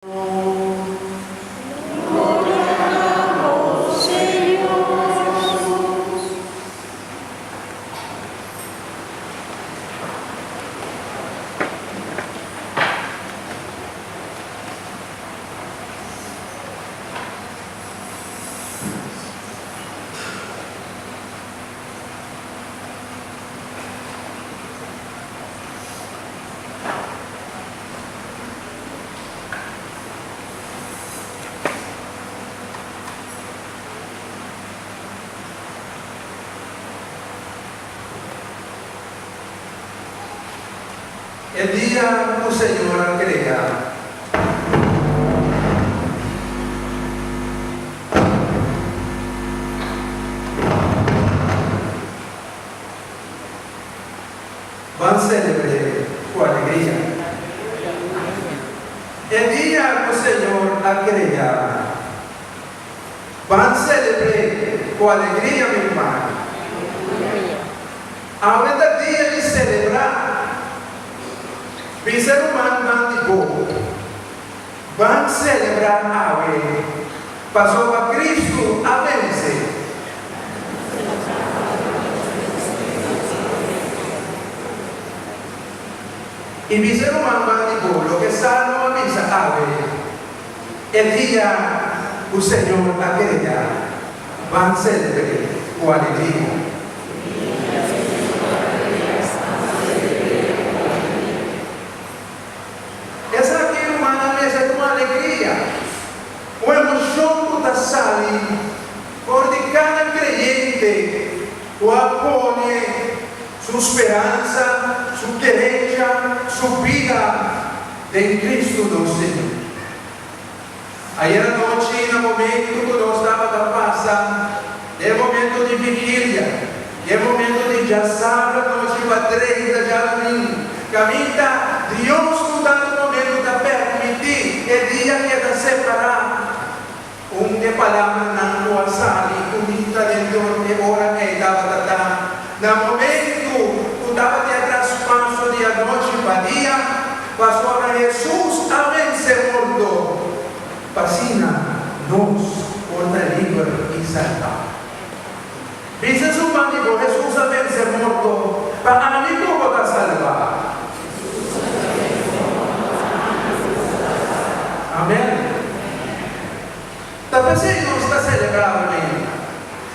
Gloria na bo, Señor Jesus. E dia ku Señor a krea. Ban selebr'é ku alegria. E dia ku Señor a krea. Ban selebr'é ku alegria, mi ruman. Awe ta dia di selebrá. Bisa ruman ban di bo. Ban selebrá awe, pasobra Kristu a vense. I bisa ruman ban di bo loke Salmo a bisa awe, E dia ku Señor a krea, ban selebr'é ku alegria. Esaki rumannan mester ta un alegria, un emoshon ku ta sali for di kada kreyente ku a pone su speransa, su kerensia, su bida den Kristu nos Señor. Ayer anochi na momentu ku nos tabata pasa den momentu di vigilia, den momentu di djasabra anochi pa drenta djadumingu, kaminda Dios ku tantu momentu ta permití e dia keda separá, un e palabranan ku a sali ku mi ta den dor e ora ei tabata ta, Na momentu ku tabatin e traspaso di anochi pa dia, pasobra Hesus a vense morto, pa asina nos por ta liber i salbá. Bisa su amigo, Hesus a vense morto, pa ami ku bo ta salbá. Amen. Ta p'esei nos ta selebrá awe.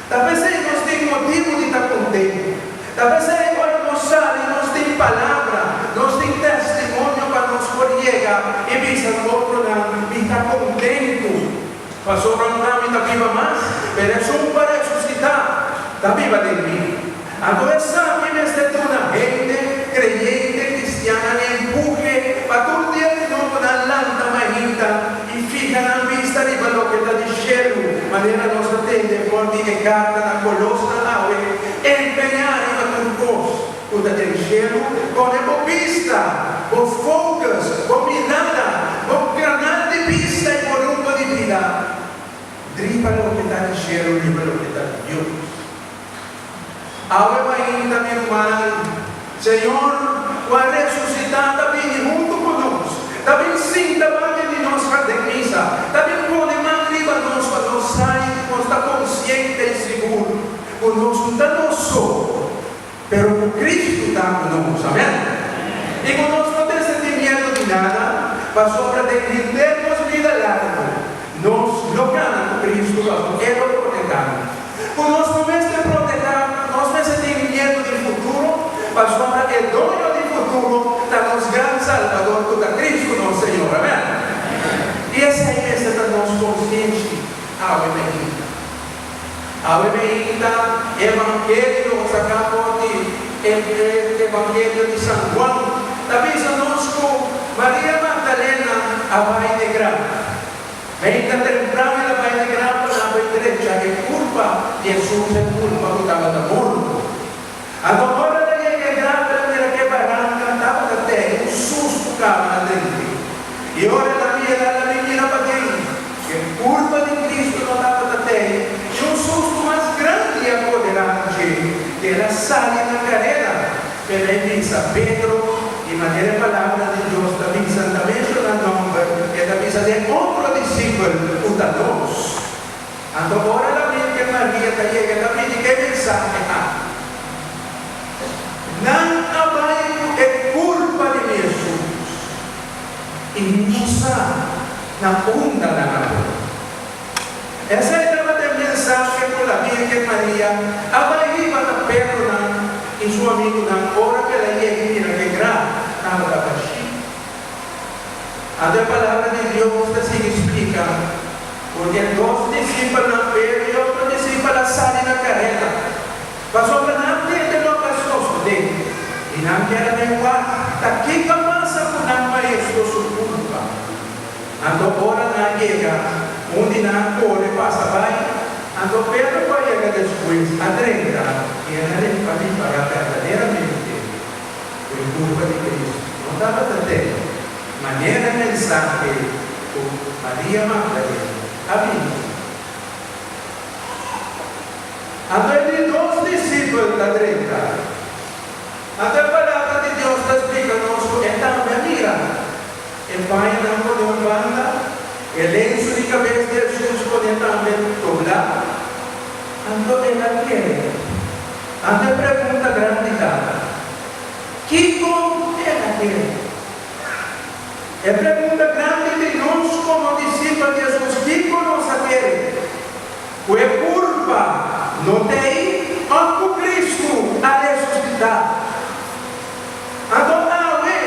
Ta p'esei nos tin motibu di ta kontentu. Ta p'esei ora nos sali nos tin palabra, nos tin testimonio pa nos por yega i bisa otronan, Mi ta kontentu pasobra no ta mi ta biba mas, pero esun ku a resusitá ta biba den mi. Anto esaki mester duna hende kreyente kristiannan empuhe pa tur dia di nobo nan lanta mainta i fiha nan bista riba loke ta di shelu, manera nos a tende for di e karta na Kolosnan awe, Empeñá riba tur kos ku ta den shelu, pone bo bista, bo focus, bo mirada, bo kanal di bista i bo rumbo di bida riba loke ta di shelu, riba loke ta di Dios. Awe mainta mi rumannan, Señor ku a resusitá ta bini huntu ku nos, ta bin sinta banda di nos ha den misa, ta bin pone man riba nos pa nos sai ku nos ta konsiente i sigur ku nos no ta nos so, pero ku Kristu ta ku nos. Amen. I ku nos no tin sinti miedu di nada, pasobra den henter nos bida largu, nos lo gana ku Kristu pasobra E lo proteká nos. Ku nos no mester protehá, nos mester tin miedu di futuro, pasobra e doño di futuro ta nos gran Salbador ku ta Kristu nos Señor. Amèn. I esei mester ta nos konsienshi awe mainta. Awe mainta Evangelio saká for di e Evangelio di San Juan ta bisa nos ku Maria Magdalena a bai n'e graf. Meinta temprano el a bai na graf pa nan bai drecha e kurpa di Hesus, e kurpa ku tabata morto. Anto ora el a yega e graf el a mira ku e baranka tabata tei, un sustu kaba na drente. I ora el a mira, el a bin mira paden, ku e kurpa di Kristu no tabata tei, i un sustu mas grandi a poderá di dje, ku el a sali na kareda. Pero e bisa Pedro, di manera e Palabra di Dios ta bisa, ta menshoná nòmber, e ta bisa den. e otro disipel ku ta nos. Anto ora la Virgen Maria ta yega ta bini ku e mensahe aki, Nan a bai ku e kurpa di mi Hesus, i mi no sa na unda nan a pone. Esei tabata e mensahe ku la Virgen Maria a bai riba na Pedronan i su amigunan ora ku el a yega i mira ku e graf tabata bashí. Anto e Palabra di Dios ta sigui splika ku e dos disipelnan, Pedro i otro disipel, a sali na kareda, pasobra nan tende loke a sosodé i nan kier a den wak ta kiko a pasa ku nan Maestro su kurpa. Anto ora nan a yega, un di nan a kore pasa bai, anto Pedro ku a yega despues a drenta i el a ripará berdaderamente ku e kurpa di Cristo no tabata den manera mensahe ku Maria Magdalena a bini ku. Anto e di dos disipel ta drenta. Anto e Palabra di Dios ta splika nos ku e tambe a mira e pañanan pone un banda, e lensu di kabes di Hesus pone tambe doblá. Anto el a kere. Anto e pregunta grandi ta, Kiko el a kere? E pregunta grandi di nos komo disipel di Hesus, Kiko nos a kere? Ku e kurpa no t'ei òf ku Kristu a resusitá? Anto awe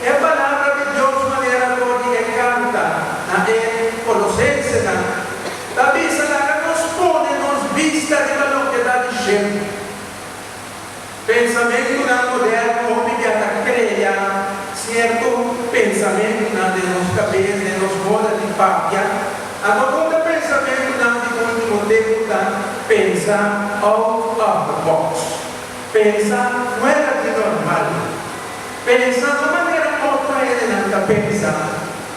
e Palabra di Dios manera dor di e karta na e Kolosensenan ta bisa laga nos pone nos bista riba loke ta di shelu. Pensamentunan moderno hopi bia ta krea sierto pensamentunan den nos kabes, den nos moda di papia. Anto un ta pensamentunan di ultimo tempu ta pensa out of the box. Pensa fuera di normal. Pensa no manera otro hendenan ta pensa,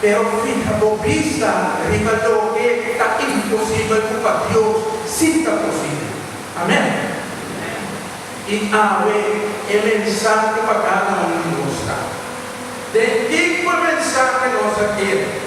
pero fiha bo bista riba loke ta imposibel ku pa Dios sí ta posibel. Amèn. I awe e mensahe pa kada un di nos ta. Den kiko e mensahe nos a kere?